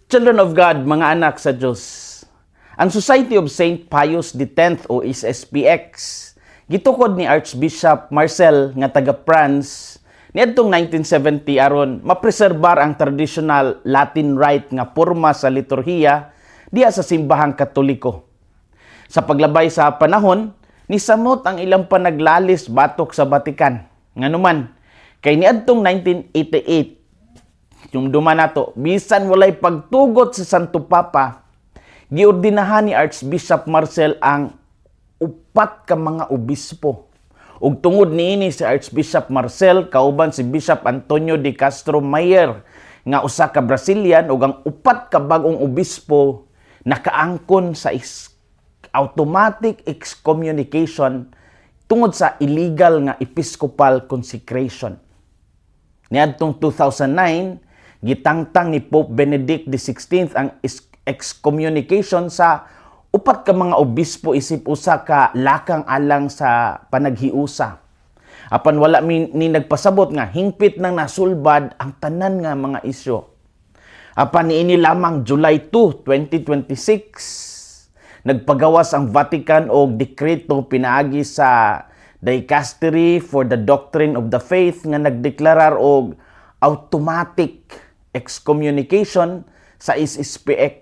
Children of God, mga anak sa Diyos. Ang Society of St. Pius X o SSPX, gitukod ni Archbishop Marcel nga taga France niadtong 1970 aron mapreserbar ang traditional Latin Rite nga porma sa liturhiya diha sa Simbahang Katoliko. Sa paglabay sa panahon, nisamot ang ilang panaglalis batok sa Vatican. Nganuman, kay niadtong 1988, yung duman nato, bisan walay pagtugot sa Santo Papa, giordinahan ni Archbishop Marcel ang upat ka mga obispo. Ug tungod niini, si Archbishop Marcel kauban si Bishop Antonio de Castro Mayer nga usa ka Brazilian ug ang upat ka bag-ong obispo nakaangkon sa automatic excommunication tungod sa illegal nga episcopal consecration. Niadtong 2009, gitangtang ni Pope Benedict XVI ang excommunication sa upat ka mga obispo isip usa ka lakang alang sa panaghiusa. Apan wala ni nagpasabot nga hingpit nang nasulbad ang tanan nga mga isyu. Apan niini lamang July 2, 2026, nagpagawas ang Vatican og dekreto pinaagi sa Dicastery for the Doctrine of the Faith nga nagdeklarar og automatic excommunication sa SSPX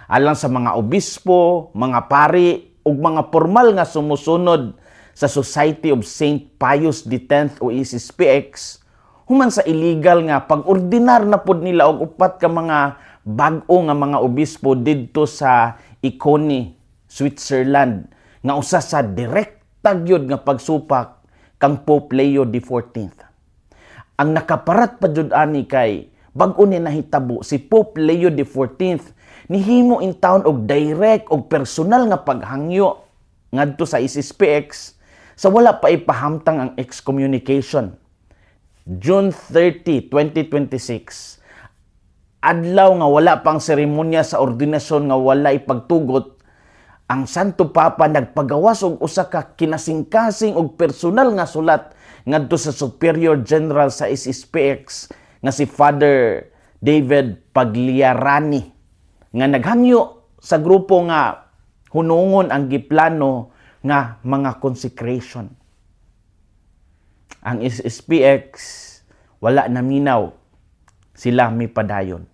alang sa mga obispo, mga pari ug mga formal nga sumusunod sa Society of St. Pius X o SSPX human sa illegal nga pag-ordinar na pod nila og upat ka mga bag-o nga mga obispo didto sa Icone, Switzerland, nga usa sa direkta gyud nga pagsupak kang Pope Leo XIV. Ang nakaparat pa jud ani kay bag-o ni nahitabo, si Pope Leo XIV nihimo in town og direct og personal nga paghangyo ngadto sa SSPX sa wala pa ipahamtang ang excommunication. June 30, 2026, adlaw nga wala pang seremonya sa ordinasyon nga wala ipagtugot, ang Santo Papa nagpagawas og usa ka kinasingkasing og personal nga sulat ngadto sa Superior General sa SSPX nga si Father David Pagliarani nga naghangyo sa grupo nga hunungon ang giplano nga mga consecration. Ang SSPX wala naminaw, sila mipadayon.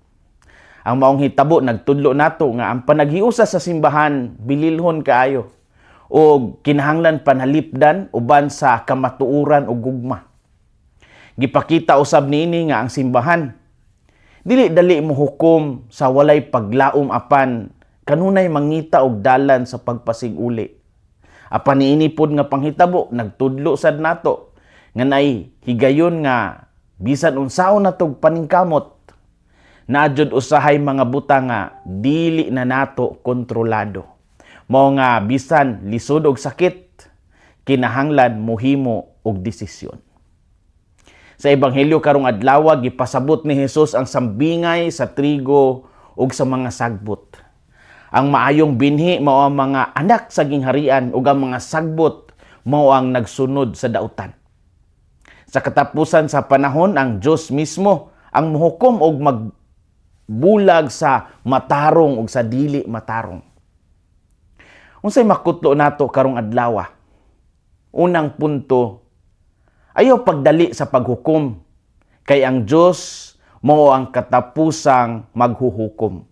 Ang maong hitabo nagtudlo nato nga ang panaghiusa sa simbahan bililhon kaayo o kinahanglan panalipdan uban sa kamatuoran ug gugma. Gipakita usab niini nga ang simbahan dili dali mo hukom sa walay paglaom apan kanunay mangita og dalan sa pagpasig-uli. Apan niini pod nga panghitabo nagtudlo sad nato nga nay higayon nga bisan unsaon natog paningkamot, naa jud usahay mga butang nga dili na nato kontrolado. Mao nga bisan lisod og sakit, kinahanglan mohimo og desisyon. Sa ebanghelyo karong adlaw, gipasabot ni Jesus ang sambingay sa trigo ug sa mga sagbot. Ang maayong binhi mao ang mga anak sa gingharian ug ang mga sagbot mao ang nagsunod sa dautan. Sa katapusan sa panahon, ang Dios mismo ang muhukom og magbulag sa matarong ug sa dili matarong. Unsay makutlo nato karong adlaw? Unang punto, ayaw pagdali sa paghukom kay ang Dios mao ang katapusang maghuhukom.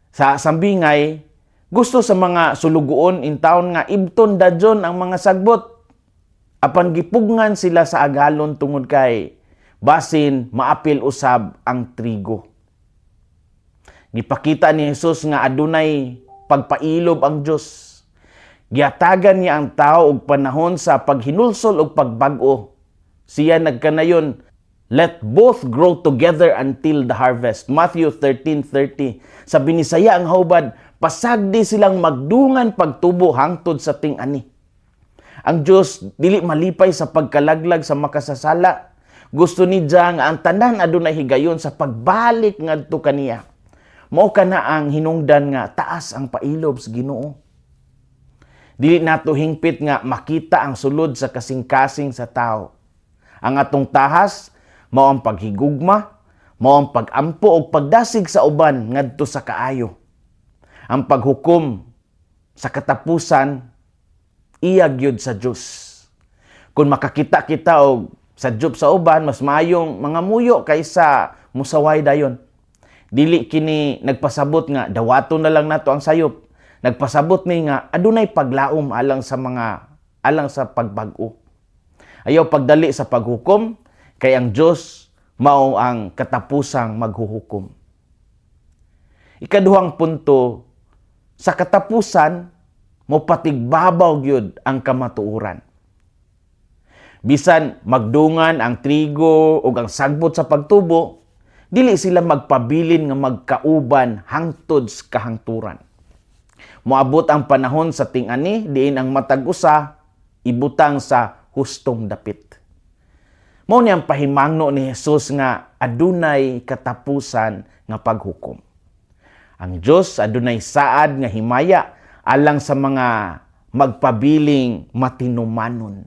Sa sambingay, gusto sa mga sulugoon in town nga ibton dadyon ang mga sagbot. Apan gipugngan sila sa agalon tungod kay basin maapil usab ang trigo. Gipakita ni Jesus nga adunay pagpailob ang Dios. Giatagan niya ang tao og panahon sa paghinulsol og pagbag-o. Siya nagkanayon, "Let both grow together until the harvest." Matthew 13:30. Sa Binisaya ang hubad, pasagdi silang magdungan pagtubo hangtod sa ting-ani. Ang Dios dili malipay sa pagkalaglag sa makasasala. Gusto niya nga ang tanan adunay higayon sa pagbalik ngadto kaniya. Mao kana ang hinungdan nga taas ang pailob sa Ginoo. Dili nato hingpit nga makita ang sulod sa kasing-kasing sa tao. Ang atong tahas mao ang paghigugma, Mao ang pag-ampo og pagdasig sa uban ngadto sa kaayo. Ang paghukom sa katapusan iya gyud sa Dios. Kung makakita kita og sadyop sa uban, mas maayong mangamuyo kaysa musaway dayon. Dili kini nagpasabot nga dawaton na lang nato ang sayop. Nagpasabot ni nga adunay paglaom alang sa pagbag-o. Ayaw pagdali sa paghukom kay ang Dios mao ang katapusang maghuhukom. Ikaduhang punto, sa katapusan mopatigbabaw gyud ang kamatuoran. Bisan magdungan ang trigo ug ang sagbot sa pagtubo, dili sila magpabilin nga magkauban hangtod sa kahangturan. Moabot ang panahon sa ting-ani diin ang matag usa ibutang sa hustong dapit. Mao ni ang pahimangno ni Jesus nga adunay katapusan nga paghukom. Ang Dios adunay saad nga himaya alang sa mga magpabiling matinumanon.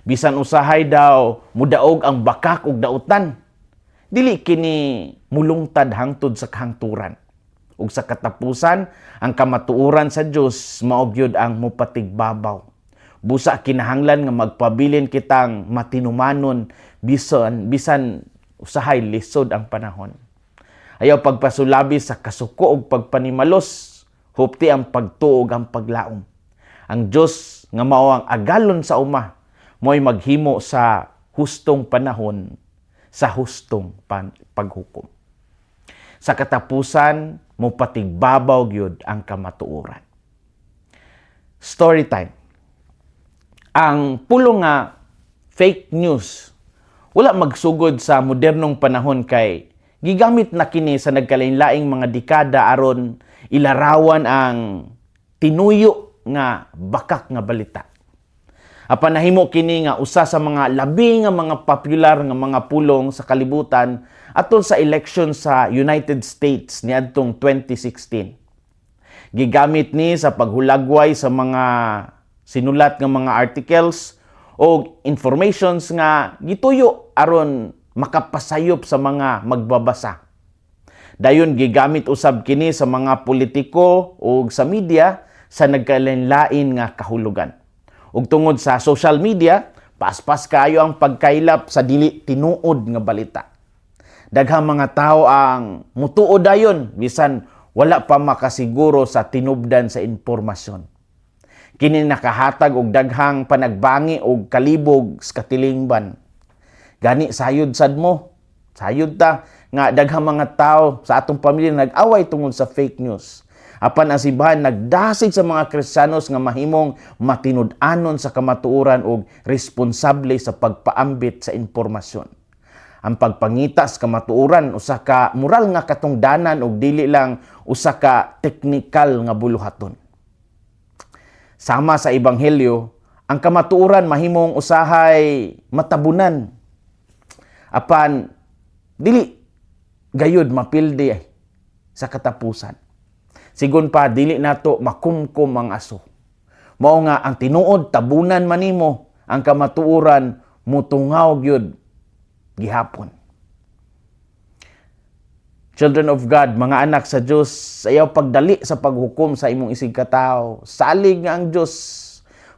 Bisan usahay daw mudaog ang bakak ug dautan, dili kini mulungtad hangtod sa kahangturan. Ug sa katapusan, ang kamatuoran sa Dios mao gyud ang mopatigbabaw. Busa kinahanglan nga magpabilin kitang matinumanon bisan bisan usahay lisod ang panahon. Ayaw pagpasulabi sa kasuko ug pagpanimalos, hupti ang pagtuo ug ang paglaom. Ang Dios nga mao ang agalon sa uma, mo'y maghimo sa hustong panahon sa hustong paghukom. Sa katapusan, mopatigbabaw gyud ang kamatuoran. Story time. Ang pulong nga fake news wala magsugod sa modernong panahon kay gigamit na kini sa nagkalain-laing mga dekada aron ilarawan ang tinuyo nga bakak nga balita. Apan nahimo kini nga usa sa mga labi nga mga popular nga mga pulong sa kalibutan atol sa election sa United States niadtong 2016. Gigamit ni sa paghulagway sa mga sinulat nga mga articles o informations nga gituyo aron makapasayop sa mga magbabasa. Dayon gigamit usab kini sa mga politiko o sa media sa nagkalain-lain nga kahulugan. Ug tungod sa social media, paspas kayo ang pagkaylap sa dili tinuod nga balita. Daghang mga tao ang mutuo dayon bisan wala pa makasiguro sa tinubdan sa impormasyon. Kini nakahatag og daghang panagbangi og kalibog sa katilingban. Gani sayod sad mo, sayod ta nga daghang mga tao sa atong pamilya nag-away tungod sa fake news. Apan ang simbahan nagdasig sa mga Kristiyanos nga mahimong matinud-anon sa kamatuoran og responsable sa pagpaambit sa impormasyon. Ang pagpangita sa kamatuoran usa ka moral nga katungdanan ug dili lang usa ka teknikal nga buluhaton. Sama sa ebanghelyo, ang kamatuoran mahimong usahay matabunan. Apan dili gayud mapildi sa katapusan. Sigon pa, dili nato makumkum ang aso. Mao nga ang tinuod tabunan manimo, ang kamatuoran mutungaw gyud gihapon. Children of God, mga anak sa Dios, ayaw pagdali sa paghukom sa imong isig katawo. Salig nga ang Dios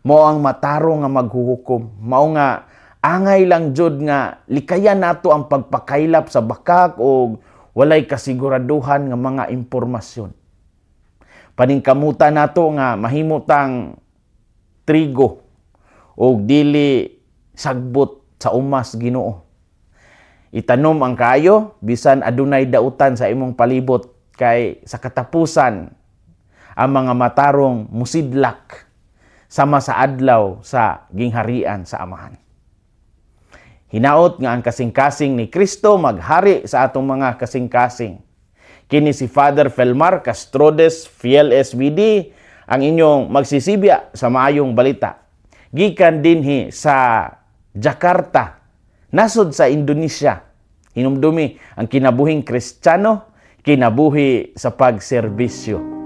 mao ang matarong nga maghuhukom. Mao nga angay lang jud nga likayan nato ang pagpakaylap sa bakak o walay kasiguraduhan nga mga impormasyon. Paningkamutan nato nga mahimo tang trigo o dili sagbot sa umas Ginoo. Itanom ang kaayo bisan adunay dautan sa imong palibot kay sa katapusan ang mga matarong musidlak sama sa adlaw sa gingharian sa Amahan. Hinaot nga ang kasing-kasing ni Kristo maghari sa atong mga kasing-kasing. Kini si Father Felmar Castrodes, Fiel SVD, ang inyong magsisibya sa maayong balita. Gikan dinhi sa Jakarta, nasod sa Indonesia. Hinumdumi ang kinabuhing Kristiyano, kinabuhi sa pagserbisyo.